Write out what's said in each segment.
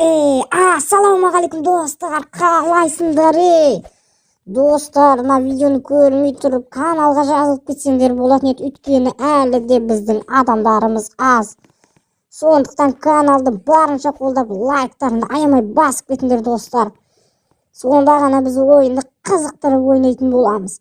Ей, ассалаумағалейкум, достар, қалайсыңдар, ей? Достар, мына видеоны көрмей тұрып каналға жазылып кетсеңдер болатын еді, өйткені әлі де біздің адамдарымыз аз. Сондықтан каналды барынша қолдап, лайктарыңды аямай басып кетіңдер, достар. Сонда ғана біз ойынды қызықтырып ойнайтын боламыз.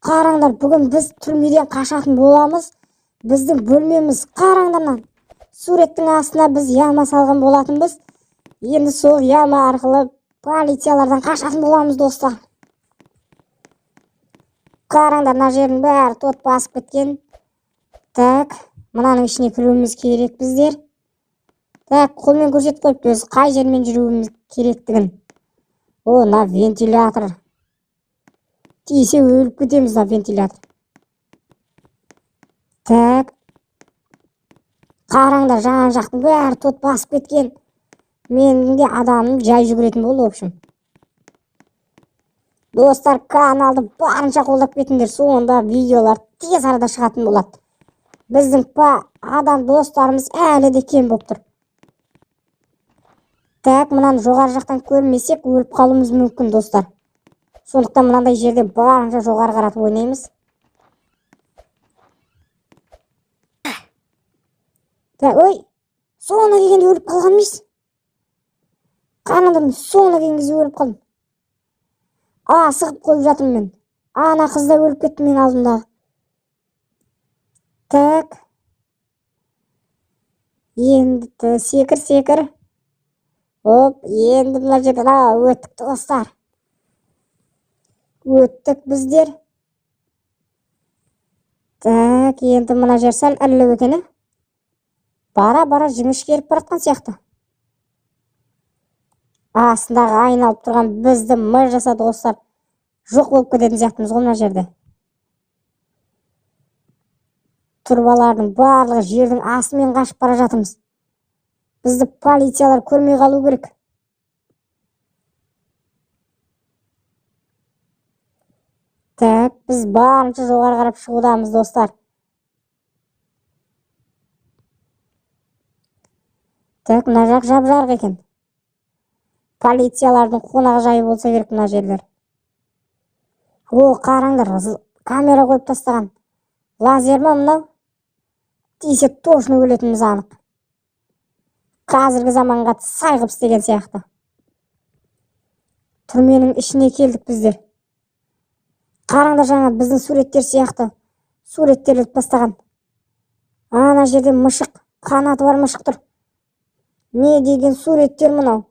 Қараңдар, бүгін біз түрмеден қашатын боламыз. Біздің бөлмеміз, қараңдар, мына суреттің астына біз яма салған болатынбыз. Енді сол яма арқылы полициялардан қашатын боламыз, достар. Қараңдар, мына жердің бәрі тот басып кеткен. Так, мынаның ішіне кіруіміз керек біздер. Так, қолмен көрсетіп қойыпты өзі қай жермен жүруіміз керектігін. О, мына вентилятор. Тисе өліп кетеміз мына вентилятор. Так. Қараңдар, жан жақтың бәрі тот басып кеткен. Менің де адамым жай жүгіретін болды, в общем. Достар, каналды барынша қолдап кетіңдер, сонда видеолар тез арада шығатын болады. Біздің адам достарымыз әлі де кем болып тұр. Так, мынаны жоғары жақтан көрмесек өліп қалуымыз мүмкін, достар. Сондықтан мынандай жерде барынша жоғары қаратып ойнаймыз. Так, ой, соңына келгенде өліп қалған емес. Қараңдар, мен соңына келген кезде өліп қалдым. Асығып қойып жатырмын мен. Ана қыз да өліп кетті менің алдымдағы. Так. Енді секір, секір. Оп, енді мына жерден өттік, достар. Өттік біздер. Так, енді мына жер сәл ірілеу екен, ә? Бара-бара жіңішкеріп бара жатқан сияқты. Астындағы айналып тұрған бізді мыж жасады, достар. Жоқ болып кететін сияқтымыз ғой мына жерде. Тұрбалардың барлығы жердің астымен қашып бара жатырмыз. Бізді полициялар көрмей қалу керек. Так, біз барынша жоғары қарап шығудамыз, достар. Так, мына жақ жап-жарық екен. Полициялардың қонақ жайы болса керек мына жерлер. О, қараңдар, камера қойып тастаған. Лазер ма мынау? Тисе точно өлетініміз анық. Қазіргі заманға сай қылып істеген сияқты. Түрменің ішіне келдік біздер. Қараңдар, жаңа біздің суреттер сияқты суреттер іліп тастаған. Ана жерде мышық, қанаты бар мышық тұр. Не деген суреттер мынау?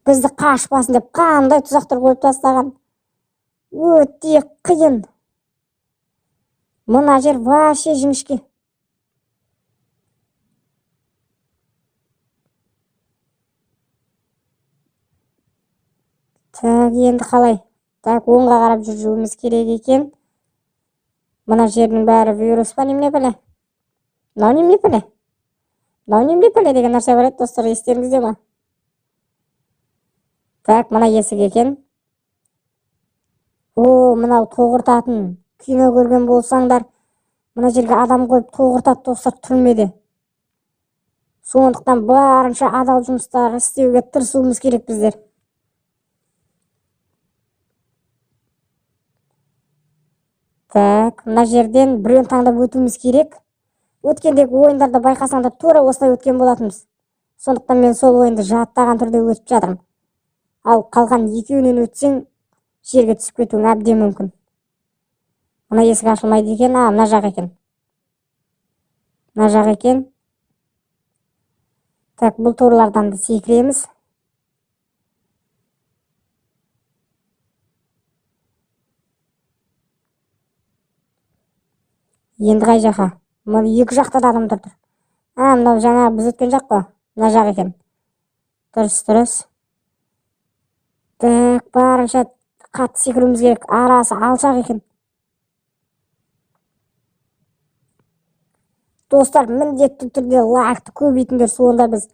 Бізді қашпасын деп қандай тұзақтар қойып тастаған. Өте қиын. Мына жер вообще жіңішке. Так, енді қалай? Так, оңға қарап жүруіміз керек екен. Мына жердің бәрі вирус па, немене пәле? Мынау немене пәле? Мынау немене пәле деген нәрсе бар еді, достар, естеріңізде ма? Так, мына есік екен. О, мынау тоғыртатын. Кино көрген болсаңдар, мына жерге адам қойып тоғыртады, достар, түрмеде. Сондықтан барынша адал жұмыстар істеуге тырысуымыз керек біздер. Так, мына жерден біреуін таңдап өтуіміз керек. Өткендегі ойындарда байқасаңдар, тура осылай өткен болатынбыз. Сондықтан мен сол ойынды жаттаған түрде өтіп жатырмын. Ал қалған екеуінен өтсең, жерге түсіп кетуің әбден мүмкін. Мына есік ашылмайды екен. А, мына жақ екен. Мына жақ екен. Так, бұл торлардан да секіреміз. Енді қай жаққа? Мына екі жақта да адамдар тұр. А, мынау жаңа біз өткен жақ қой. Мына жақ екен. Дұрыс, дұрыс. Так, барынша қатты секіруіміз керек. Арасы алшақ екен. Достар, міндетті түрде лайкты көбейтіңдер, сонда біз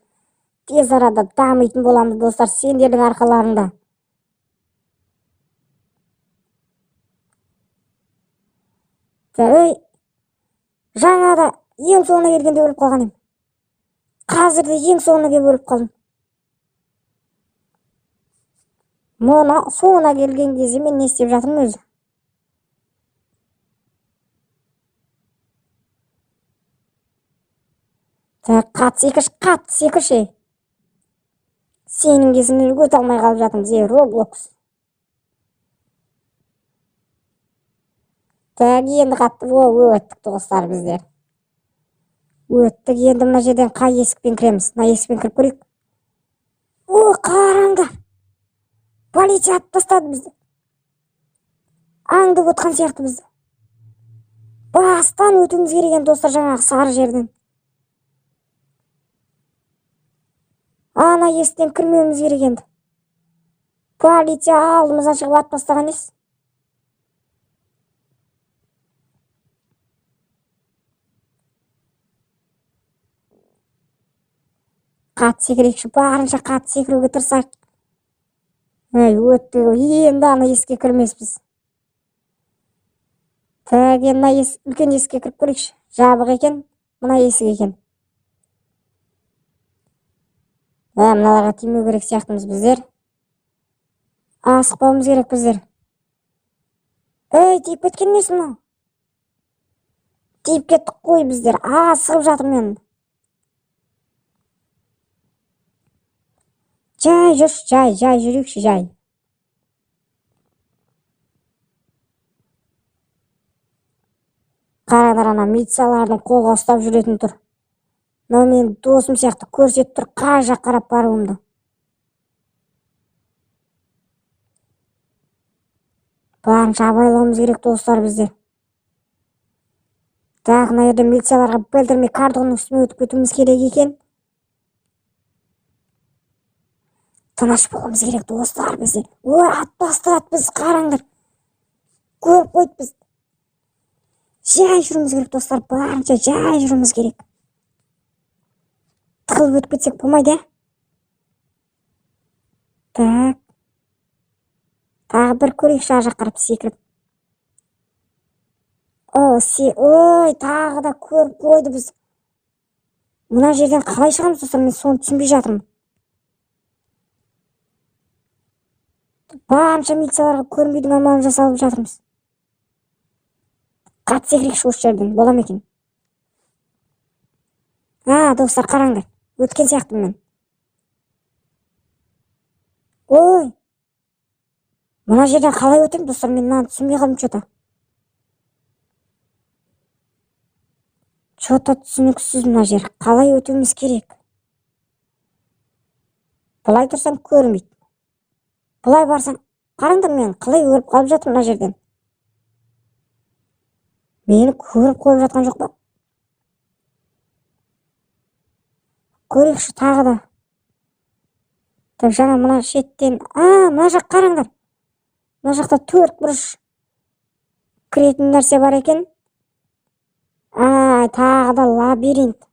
тез арада дамитын боламыз, достар, сендердің арқаларыңда. Ей, Жаңа да ең соңына келгенде өліп қалған едім. Қазір де ең соңына келіп өліп қалдым. Мұны соңына келген кезде мен не істеп жатырмын өзі? Так, қатты секірші, қатты секірші. Сенің кесіріңнен өте алмай қалып жатырмыз, ей, Роблокс. Так, енді қатты, о, өттік достар біздер. Өттік, енді мына жерден қай есікпен кіреміз? Мына есікпен кіріп көрейік. О, қараңдар. Полиция атып тастады бізді. Аңдып отқан сияқты бізді. Бастан өтуіміз керек енді достар, жаңағы сары жерден. Ана есіктен кірмеуіміз керек енді. Полиция алдымыздан шығып атып тастаған ес. Қатты секірейікші, барынша қатты секіруге тырысайық. Ей, өтті ғой. Енді ана есікке кірмеспіз. Так, енді мына үлкен есікке кіріп көрейікші. Жабық екен, мына есік екен. Мыналарға тимеу керек сияқтымыз біздер. Асықпауымыз керек біздер. Ей, тиіп кеткен несі мынау? Тиіп кеттік қой біздер. Асығып жатырмын мен. Жай жүрші, жай, жай жүрейікші, жай. Қараңдар, ана милициялардың қолға ұстап жүретін тұр. Мынау менің досым сияқты көрсетіп тұр, қай жаққа қарап баруымды. Барынша абайлауымыз керек достар біздер. Так, мына жерде милицияларға білдірмей кордонның үстімен өтіп кетуіміз керек екен. Тыныш болуымыз керек достар біздер. Ой, атып тастады біз, қараңдар. Көріп қойды біз. Жай жүруіміз керек достар, барынша жай жүруіміз керек. Тығылып өтіп кетсек болмайды, ә? Так. Тағы бір көрейікші ар жаққа қарап секіріп. О, ой, тағы да көріп қойды біз. Мына жерден қалай шығамыз достар, мен соны түсінбей жатырмын. Барынша милицияларға көрінбеудің амалын жасалып жатырмыз. Қатты секірейікші осы жерден, бола ма екен? А, достар, қараңдар, өткен сияқтымын мен. Ой, мына жерден қалай өтемін достар, мен мынаны түсінбей қалдым чё-то. Чё-то түсініксіз мына жер, қалай өтуіміз керек? Былай тұрсам көрінбейді. Былай барсам, қараңдар мен қалай өліп қалып жатырмын мына жерден. Мені көріп қойып жатқан жоқ па? Көрейікші тағы да. Так, жаңа мына шеттен, а, мына жақ қараңдар. Мына жақта төрт бұрыш кіретін нәрсе бар екен. А, тағы да лабиринт.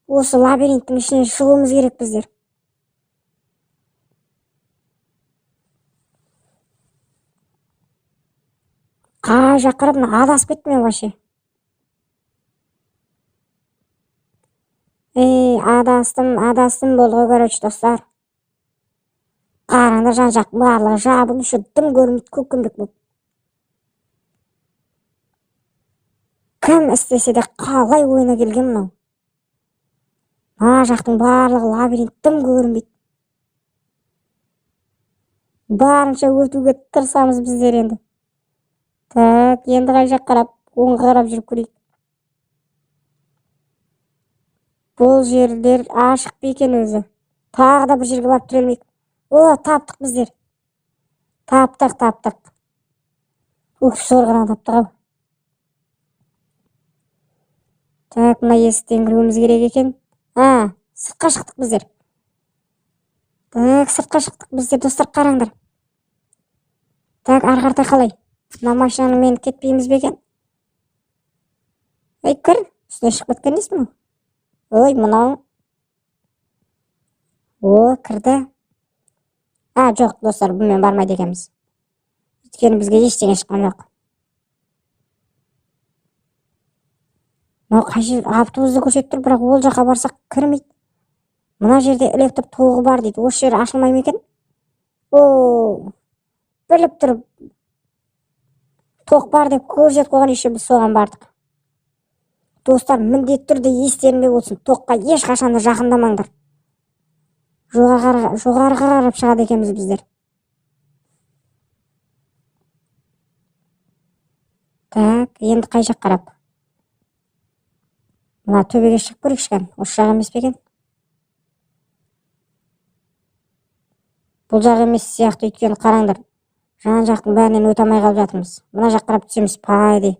Осы лабиринттің ішінен шығуымыз керек біздер. Қай жаққа қарап, мына адасып кеттім мен вообще. Ей, адастым, адастым болды ғой, короче, достар. Қараңдар, жан жақ барлығы жабық, еще дым көрінбейді, көкпеңбек болып. Кім істесе де қалай ойына келген мынау? Мына жақтың барлығы лабиринт, дым көрінбейді. Барынша өтуге тырысамыз біздер енді. Так, енді қай жаққа қарап, оңға қарап жүріп көрейік. Бұл жерлер ашық па екен өзі? Тағы да бір жерге барып тірелмейік. О, таптық біздер. Таптық, таптық. Ух, зорғынан таптық ау. Так, мына есіктен кіруіміз керек екен. А, сыртқа шықтық біздер. Так, сыртқа шықтық біздер, достар, қараңдар. Так, ары қаратай қалай? Мына машинаны мен кетпейміз бе екен? Ей, кір, үстіне шығып кеткен несі мынау? Ой, мынау. О, кірді. А, жоқ, достар, бұнымен бармайды екенбіз. Өйткені бізге ештеңе шыққан жоқ. Мынау қай жер? Автобусты көрсетіп тұр, бірақ ол жаққа барсақ кірмейді. Мына жерде электр тоғы бар дейді. Осы жер ашылмай ма екен? О, біліп тұрып тоқ бар деп көрсетіп қойған, еще біз соған бардық. Достар, міндетті түрде естерінде болсын, тоққа ешқашан да жақындамаңдар. Жоғарыға қарап шығады екенбіз біздер. Так, енді қай жаққа қарап? Мына төбеге шығып көрейікші кәні. Осы жақ емес пе екен? Бұл жақ емес сияқты, өйткені қараңдар, жан жақтың бәрінен өте алмай қалып жатырмыз. Мына жаққа қарап түсеміз, по идее.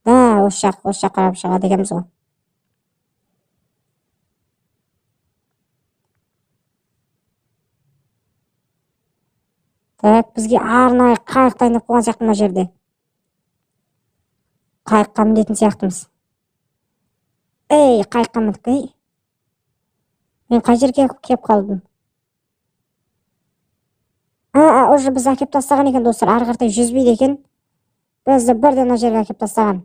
Да, осы жақ қарап шығады екенбіз ғой. Так, бізге арнайы қайық дайындап қойған сияқты мына жерде. Қайыққа мінетін сияқтымыз. Ей, қайыққа міндік, ей. Мен қай жерге келіп қалдым? А, уже біз әкеп тастаған екен, достар. Ары қаратай жүзбейді екен. Бізді бірден мына жерге әкеп тастаған.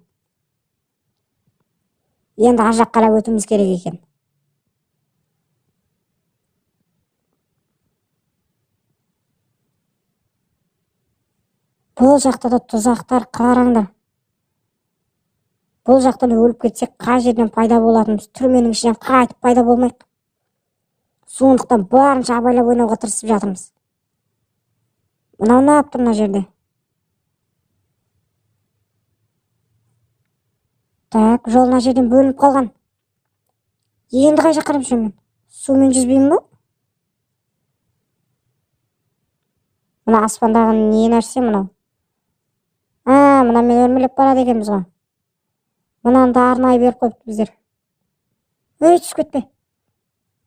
Енді ар жаққа қарап өтуіміз керек екен. Бұл жақта да тұзақтар, қараңдар. Бұл жақтан өліп кетсек, қай жерден пайда болатынымыз, түрменің ішінен қайтып пайда болмайық. Сондықтан барынша абайлап ойнауға тырысып жатырмыз. Мынау неғып тұр мына жерде? Так, жол мына жерден бөлініп қалған. Енді қай жаққа қарап жүремін? Сумен жүзбеймін ба? Мына аспандағы не нәрсе мынау? А, мынамен өрмелеп барады екенбіз ғой. Мынаны да арнайы беріп қойыпты біздер. Ей, түсіп кетпе.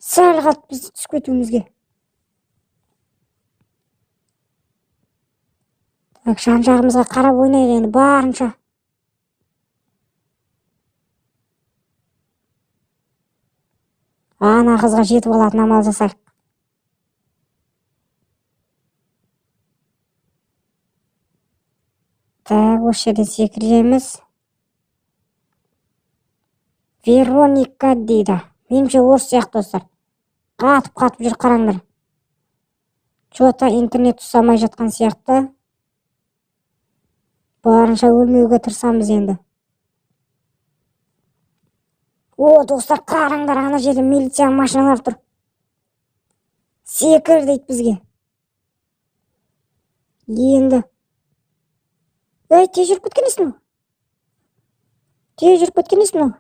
Сәл қалды бізді түсіп кетуімізге. Так, жан жағымызға қарап ойнайық енді барынша. Ана қызға жетіп алатын амал жасайық. Так, осы жерден секіреміз. Вероника дейді. Меніңше орыс сияқты, достар. Қатып-қатып жүр, қараңдар. Чё-то интернет ұстамай жатқан сияқты. Барынша өлмеуге тырысамыз енді. О, достар, қараңдар, ана жерде милиция машиналар тұр. Секір дейді бізге. Енді. Ей, тез жүріп кеткен несі мынау? Тез жүріп кеткен несі мынау?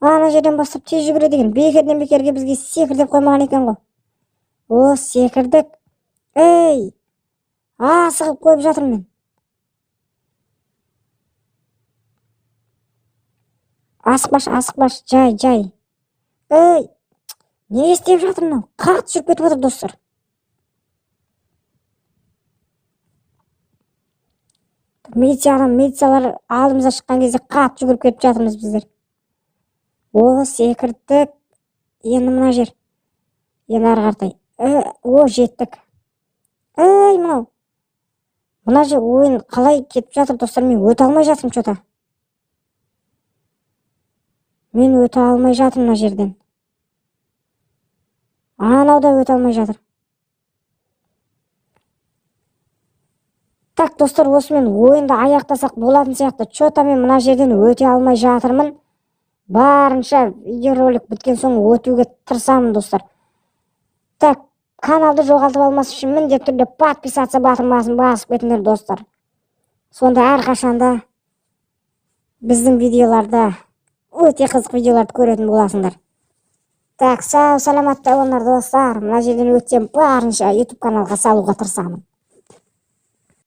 Ана жерден бастап тез жүгіреді екен. Бекерден бекерге бізге секір деп қоймаған екен ғой. О, секірдік. Ей, асығып қойып жатырмын мен. Асықпаш, асықпаш, жай, жай. Ей, не істеп жатыр мынау? Қатты жүріп кетіп отыр, достар. Милициялар алдымызға шыққан кезде қатты жүгіріп кетіп жатырмыз біздер. О, секірдік. Енді мына жер. Енді ары қаратай. О, жеттік. Ей, мынау. Мына жер ойын қалай кетіп жатыр, достар, мен өте алмай жатырмын чё-то. Мен өте алмай жатырмын мына жерден. Анау да өте алмай жатыр. Так, достар, осымен ойынды аяқтасақ болатын сияқты. Чё-то мен мына жерден өте алмай жатырмын. Барынша видеоролик біткен соң өтуге тырысамын, достар. Так, каналды жоғалтып алмас үшін міндетті түрде подписаться батырмасын басып кетіңдер, достар. Сонда әрқашанда біздің видеоларда өте қызық видеоларды көретін боласыңдар. Так, сау саламатта болыңдар, достар. Мына жерден өтсем барынша YouTube каналға салуға тырысамын.